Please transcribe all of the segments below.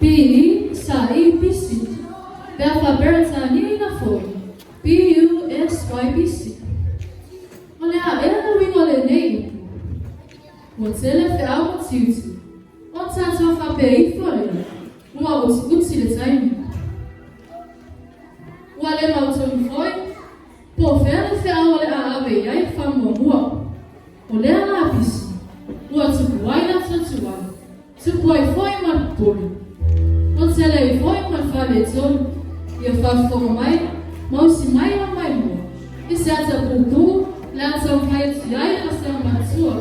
PE sa I pisi. Pe a faapea Peretania ina foi, PUSY pisi. O le a ea le uiga o lenei upu? Ua tele feau ma tiute, ona tatou faapea ifo lea, ua utiuti le taimi. Ua le mautonu foi, po o fea le feau o le a ave i ai le faamuamua. O lea lapisi, ua tupu ai la tuatuai, tupu ai foi ma le popole. Ua tele ai foi ma le faaletonu, ia faafofoga mai ma usi mai lau maimoa i se ata pupuu le a taumafai atu i ai le vasega matua.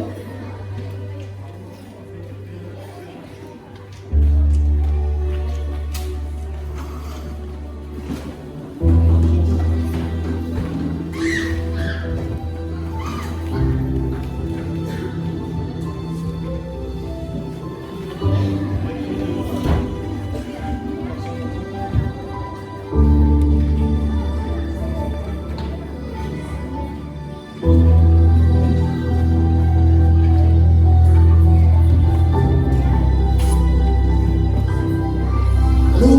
Hello,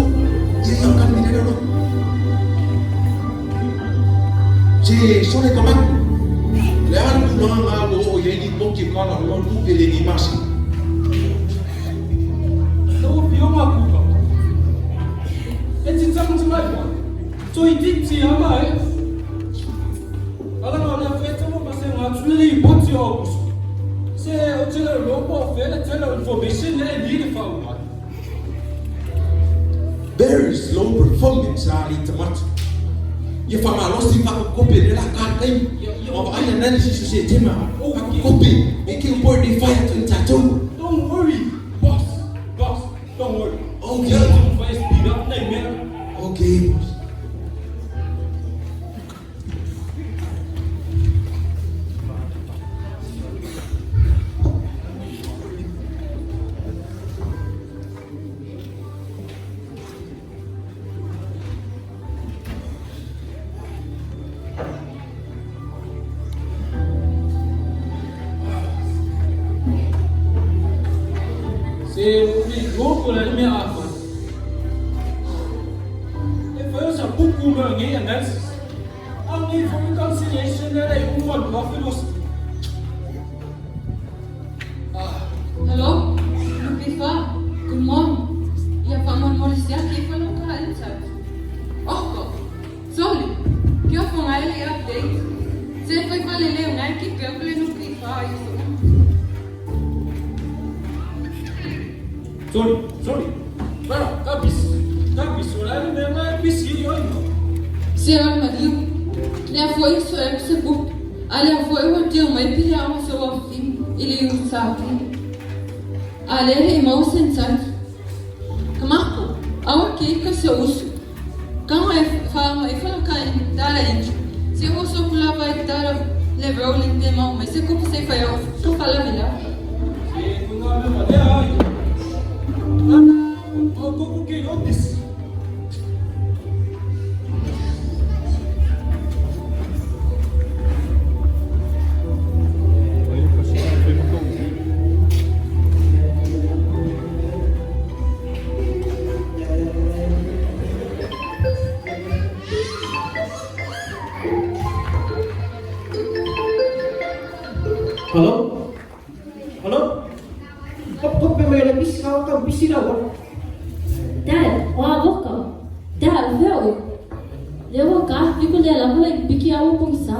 ia ia kan ni dulu. Si sore ka mai. Le a le tulaga nga ua oo i ai lipoti e kala o tupe le ni masi. Lau Afioga Kuka, e titang mai wa. Toeitiiti ama e. Ala nga lea feta mo ma se nga tuli lipoti o Aukuso. Se o tele o lopo o fele tele o information le e ni le whau mai. Very slow performance a li tamata. Ia whamalosi whakakope le la ka taimi. Ma wa ai analysis o se tema. Whakakope e ke upor de whai atu i tātou. Don't worry, boss. Boss, don't worry. Okay. Ia tu whai speed up nei mea. Okay, boss. Se o le loko la le mea a whai. E whai o sa puku ma ngei analysis. A ngei for reconciliation le le umwa lua philosophy. Hello, Lupifa, good morning. Ia faamolemole sia ke fa lo ka insight. Oko, Soli, ke o fonga ele update. Se foi fa le leo ngai ki ke le Lupifa i so. Sorry, sorry. Bara, ka bisi. Ka bisi, o la le mea ngai bisi i oi no. Se o mariu. Le a foi so e se bu. A le a foi o teu mai pile a so o fi i le u sa ki. A le le mau sen sat. Kamako, awa ke ka se usu. Kama e fa ma e fa ka dara inki. Se o so kula va e dara le rolling te mau mai se kupu se fa yo ka fa la vila. Se ko ngā mea ma lea ai. Ana, o koko ke notice. Hello? Hello? Kop kop pe mai le pisi ka ka pisi la wa. Dad, o a voka. Dad, o fea oe? Le ua ka, liko le lava le piki a ua pongisa.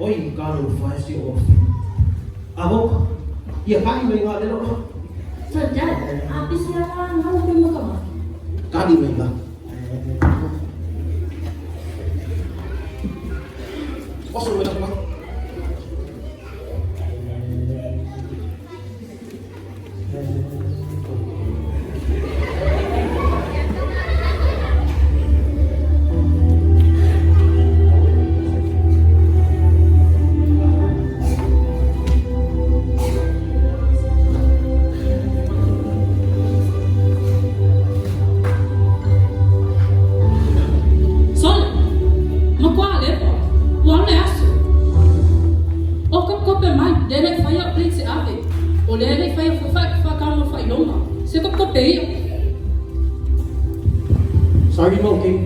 Oi ka no fa si o. A voka. Ia kai mai ngā le lo. So dad, a pisi a la ngā pe maka ma. Ka di mai la. Oso me la. Sole, ma kwa le po. Ua le aso. O kop kope mai, le le whai a plate ave. O le le whai a fa fa ka mo whai longa. Se kopekope ia. Sorry mo, okay?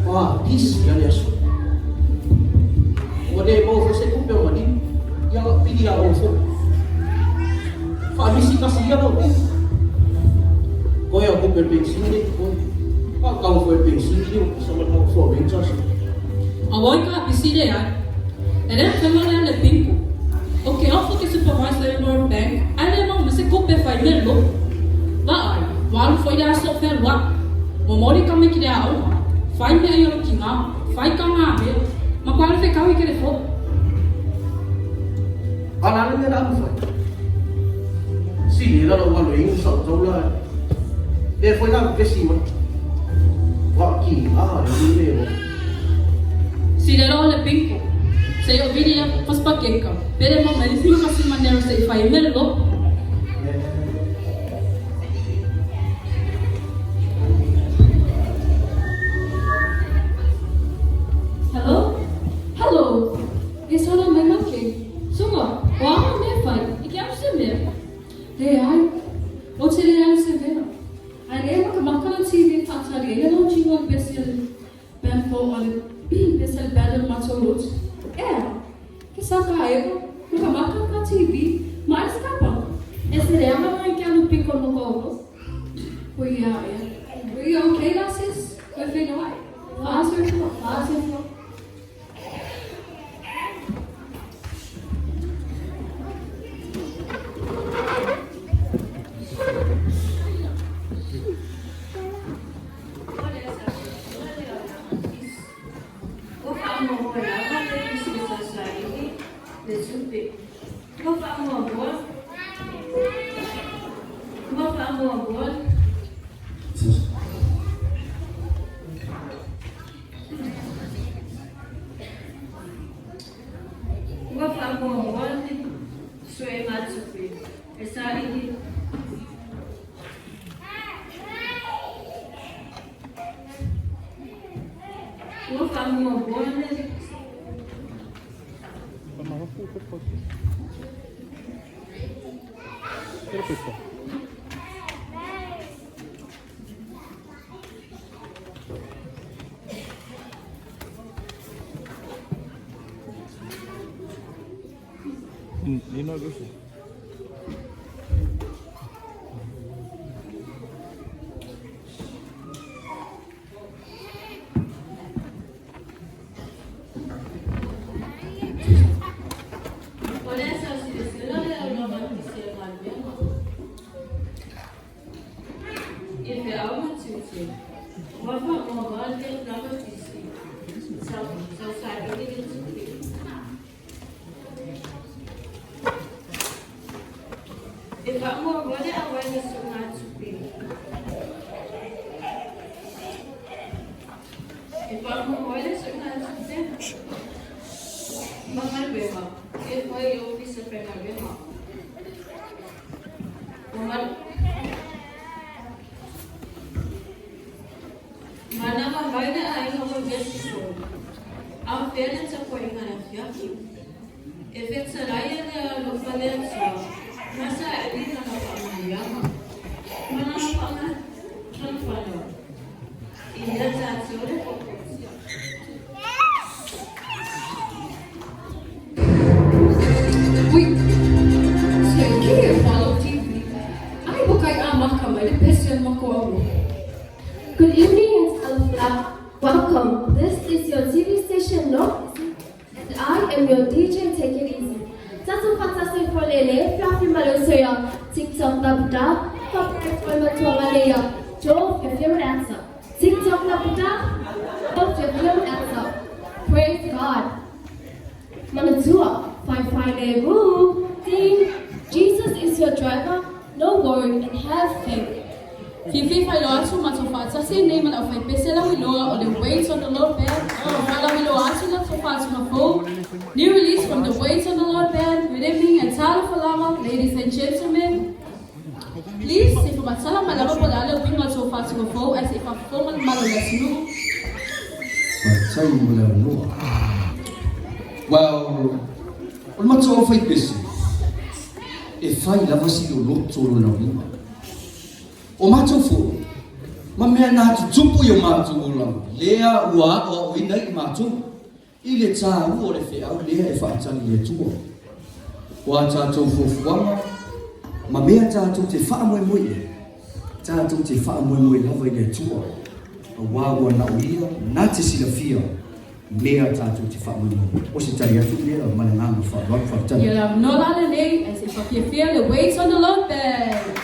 Ah, peace ia le aso. Ua le maua foi se tupe o maliu. Ia pili ia ou foi. Faamisi kasi ia lau tupe. Koe au tupe pensini le koe. Faatau foi pensini le ofisa ma le fua rangers. Aua i ka pisi le ai. E le fenga lea le pingu. O ke ofo ke supervisor i World Bank, ai le mau ma se kupe fai me lo. Vaai, ua alu foi le aso o fealuai. Momoli ka mai ki le aoga, fai mea i olo ki ngā, fai ka ngā mea, ma kua alu fekau i ke le fo. A la le mea la alu fai. Sili la lau alo ingu sa o tau la. Le foi la pesi mai. Wa ki a le ni le mo. Sili la o le pingu. Se i o vili ia paspakeka, pele mau mai fi kasi manera se i fai me lo. Hello? Hello? E sola mai make. Songa, o aha mea whai, i ke alu se mea? Leai, o te le alu se mea. Ai lea makamaka lau TV whaatari e le lau jingle pesi le band fo o le pesi le band le matou lotu. Ea, ke sa ka ego, makamaka ka TV, ma ai skapa. E se leaga mai ke alu piko no ka olo. Hui ia ia. Hui okay la sis? Koe whenua ai. Whaasoifua, whaasoifua. Ua faamuamua lava le pisinisa saili le tupe. Ua faamuamua, ua faamuamua. Ua faamuamua le suegatupe e saili. Ua faamuamua le. O le aso silasila lea o Lomatisi e galuega i feau ma tiute. Ua faamuamua le Lomatisi sau saili le tupe. E faamuamua le auai le suegatupe. E faamuamua le suegatupe ma galuega e fai i ofisa faigaluega. Manava mai le aiga o Jesiko, a fea le tapuaiga i le afiafi? E fetalai le alofa le Atua, ma saili lana faamanuiaga ma lana faamafanafana i ia tatou le popotia. Ui, se i ke e follow TV. Ai bo kai a maka mai le pese al mako au. Good evening, Alpha. Welcome. This is your TV station, no? And I am your DJ. Take it easy. Tatu fatasoi folele, fluffy malosoya, TikTok labuta, copyright olmatuangaleya, Joe, your favorite answer. TikTok labuta, Joe, your favorite answer. Praise God. Manatua, fine fine woo. Ding. Jesus is your driver. No worry and have faith. Fifi failoa atu ma taufaatasi nei ma le aufaipese lauiloa o le Waits on the Lord Band o faalauiloa atu le taufaatuga fou. New release from the Waits on the Lord Band. Good evening and talofa lava, ladies and gentlemen. Please, se i famatala mai lava po o le a le uiga o le taufaatuga fou ae se i faafofoga le malo o le atunuu. Faafetai mo le avanoa. Well, o le matua o Faipese. E fai lava si loloto lona uiga. O matou foi, ma mea na tutupu i o matou olaga, lea ua aoaoina ai i matou, i le tāua o le feau lea e faatali i le Atua. O a tatou fuafuaga ma mea tatou te faamoemoe i ai, tatou te faamoemoe lava i le Atua, auā ua na o Ia na te silafia mea tatou te faamoemoe. O se tali atu lea ma le agaga faaaloalo. Faafetai. Ia le avanoa la lenei ae se i faafiafia le Wait on the Lord Band.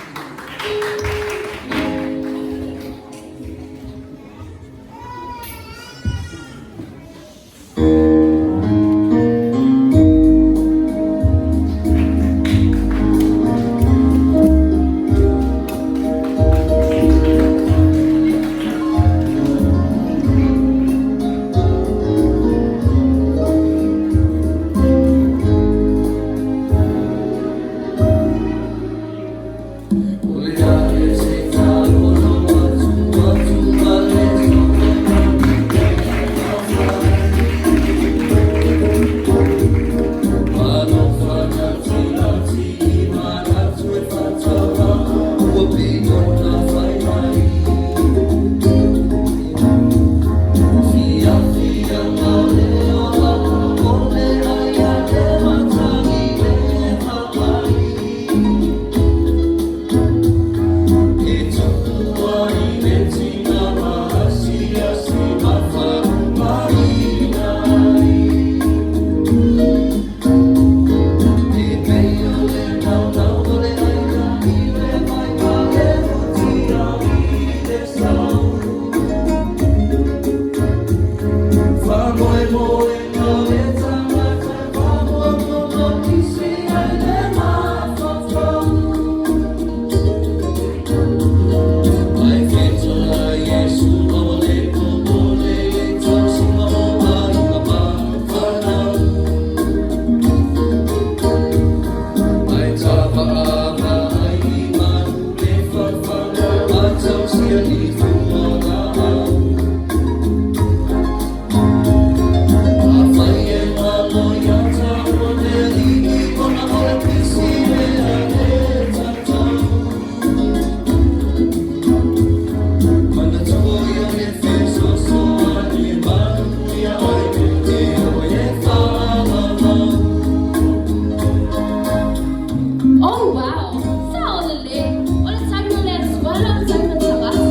Oh wow! Sao lelei! O le taimi o le Atua le o le taimi o le Sabata.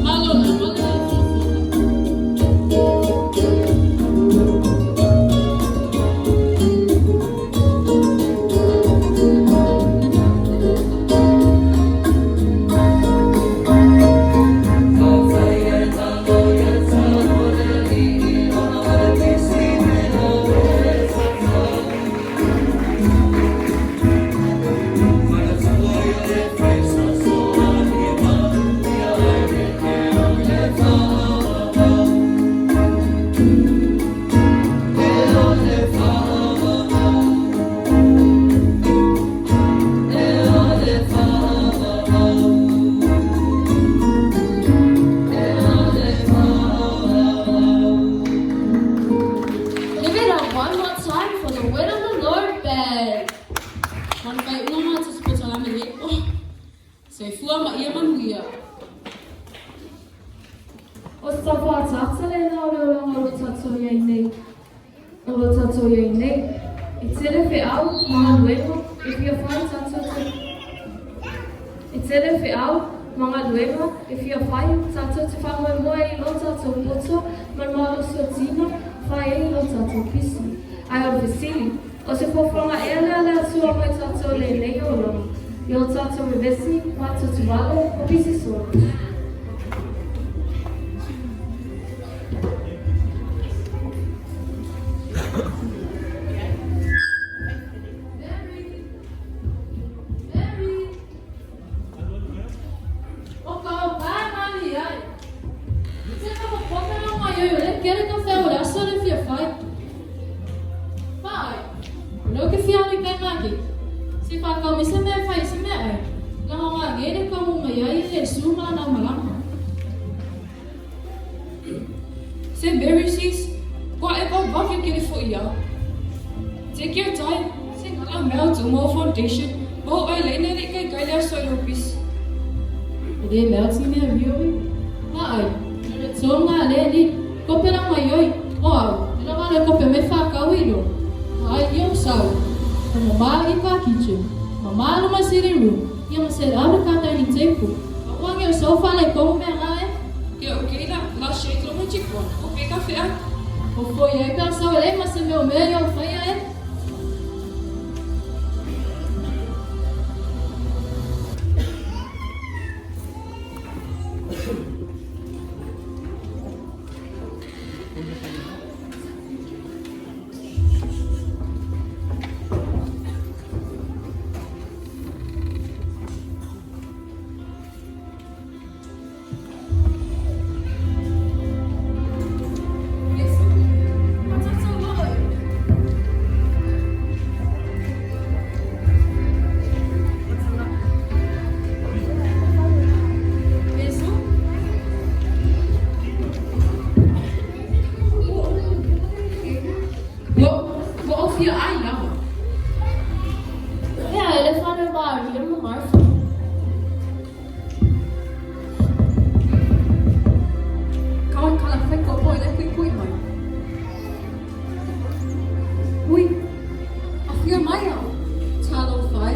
Malo lava le fofoga. Give it up one more time for the Word of the Lord Band. Ma le faaiuga ma Tusi Potalame nei, oh, Soifua ma ia manuia. O se tafa ataata lena o le olaga o lo tatou i ai nei. O lo tatou i ai nei. E tele feau ma galuega e fia fai tatou te E tele feau ma galuega e fia fai tatou te faamoemoe ai i lo tatou poto ma le malosi o tina fai ai i lo tatou pisi. Ae o le fesili, o se fofoga ea lea le Atua mo i tatou i lenei olaga, i o tatou vevesi, matou-te-vale, ma pisi solo? Mary! Mary! O ka pae mali ai. Se ka popoka na mai ai o le kere ka whea o le aso le fia whai. Whaai. O leo ke fia ali kai maki. Se whakau me se mea whai se mea ai. Langa ngā ngere ka mo mai ai e su ma na malama. Se Mary sis, kua e kau vave kere fo ia. Take your time, se ngala. mea tu mo foundation. Mo ai le ne kai kai le so lo pis. E le mea ti mea viori. Ma ai, le tonga le ni kope la mai oi. O au, e la le kope me fa ka wi Ai io sau. Ko mama i ka kitchen. Mama no ma sitting room. Ia ma se au ka dining table. Ma wangi o sofa le ko mea nga e. Ia okay la la shake lo mo chikon. O pe ka fe O foi ai ka sau le ma se mea o mea o fai e. Wo o fia ai lava. Ja, ele fala Maria, Marfa. Kau kala fai ko po le kui kui mai. Ui. A fia mai au. Talo fai.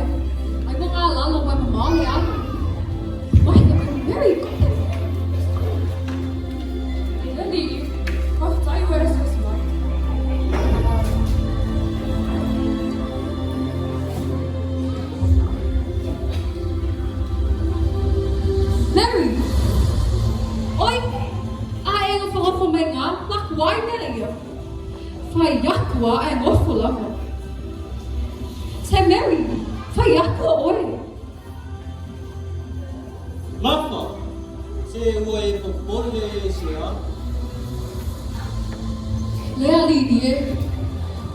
Ai mo ngā lalo mai mama le au. Mai ka very good. Lily, wat tai hoor is mai. Mary! Oi! A e ngā whakafo mai ngā, lak wai mere ia. Whai akua e ngofo lava. Te Mary, whai akua oi. Mafa, se ua e popole e se a. Lea li e.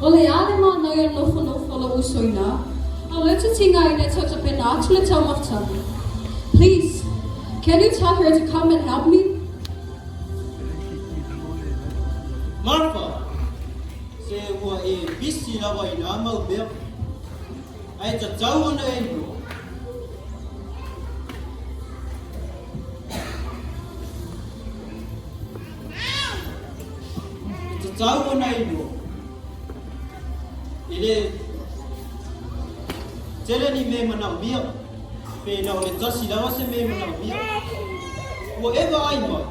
O le ale ma nai o nofo nofo la uso ina. A le te tinga i le tau pena atu le tau mafutaga. Please, can you tell her to come and help me? Marfa, se ua e bisi lava i nā mau mea. Ai ta tau ona e lua. E ta tau ona e lua. I le tele ni me mana mia. Pe na o le tasi lava se me mana mia. Ua eva ai mai.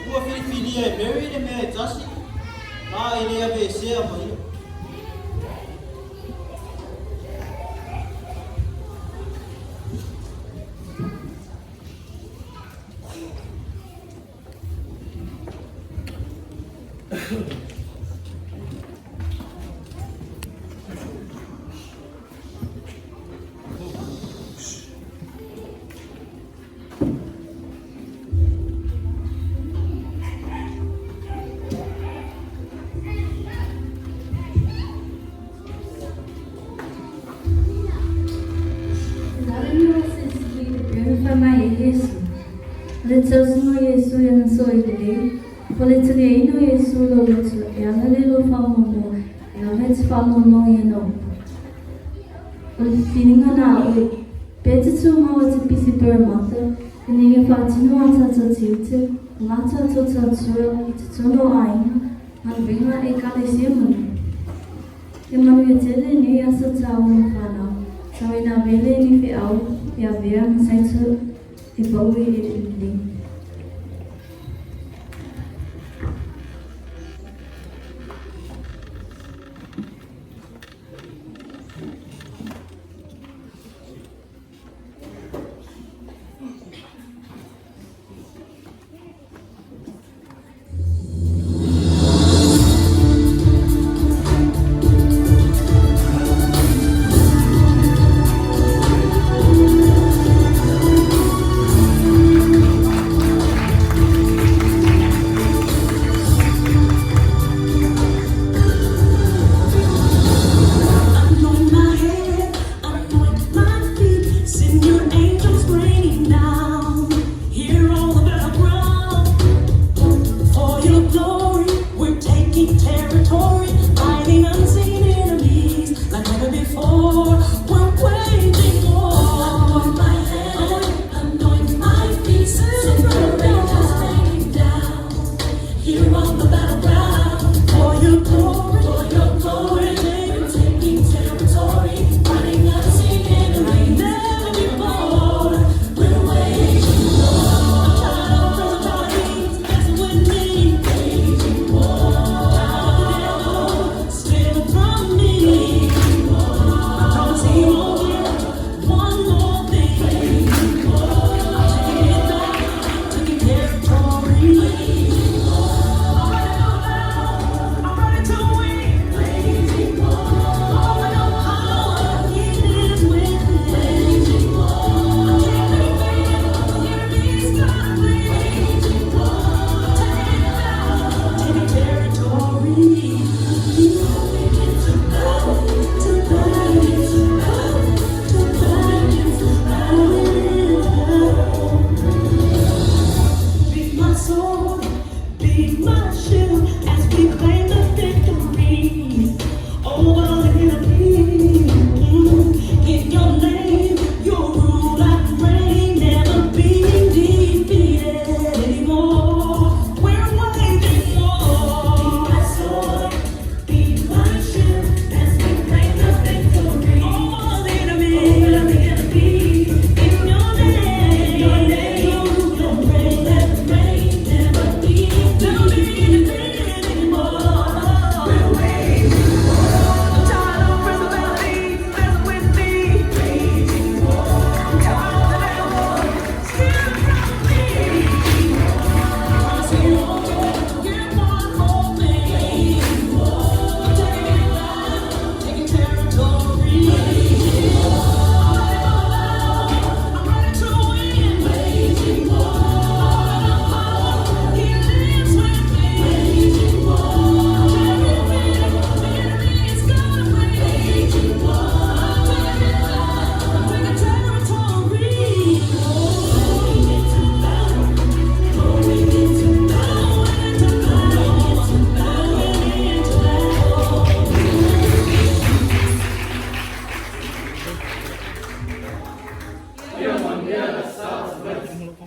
Ua whiriwhiria e Mary le mea e tasi. Ma e le ave e sea mai. Manuia la South West.